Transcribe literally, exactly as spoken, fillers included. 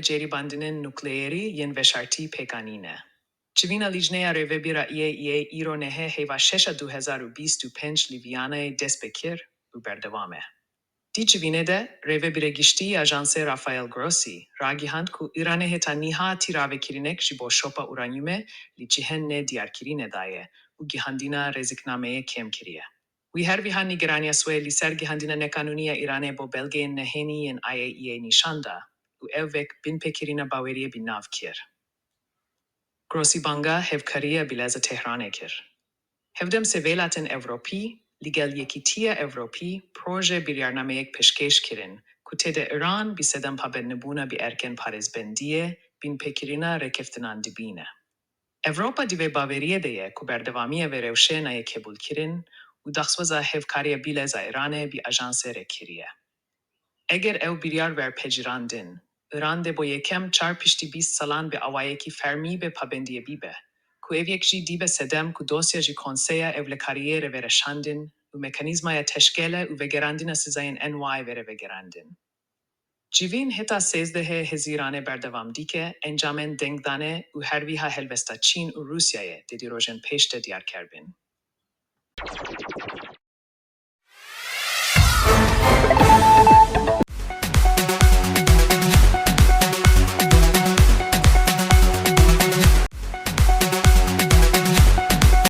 ceribandinên nukleerî yên veşartî pêk anîne. Civîna Lîjneya Rêvebîra Î A E A îro nehê heyva şeş a du hezar û bîst û pênc li Vîyanayê dest pê kir û berdewam e. Di civînê de, Rêvebîrê Giştî yê Ajansê Rafael Grossi ragihand ku Îranê heta niha tîravekirînek ji bo şopa uranyumê li cihên nê diyarkirî nedaye û gihandina rêziknameyê kêm kiriye. Wî her wiha nîgeraniya xwe li ser gihandina neqanûnî ya Îranê bo belgeyên nehênî yên I A E A nîşan da û ev wek binpêkirina baweriyê bi nav kir. Grosî banga hevkariya bileza Tehranê kir. Hevdem sê welatên Ewropî li gel Yekîtiya Ewropî proje biryarnameyek pêşkêş kirin ku tê de Îran bi sedem pabendnebûna bi erkên parêzbendiyê binpêkirina rêkeftinan dibîne. Ewropa di vê baweriyê de ye ku berdewamiya vê rewşê nayê qebûlkirin û daxwaza hevkariya bileza Îranê bi ajansê re kiriye. Eger ew biryar wer pejirandin, Îran dê bo yekem car piştî bîst salan bi awayekî fermî bê pabendiyê bibe, ku ev yek jî dibe sedem ku dosya ji Konseya Ewlekariyê re vere şandin û mekanîzmaya teşkele û vegerandina sizayên enwayê vere vegerandin. Civîn heta sêzdehê Hezîranê berdewam dike encamên dengdanê û her wiha helwesta Çîn û Rûsyayê dê di rojên pêş de diyar kerbin.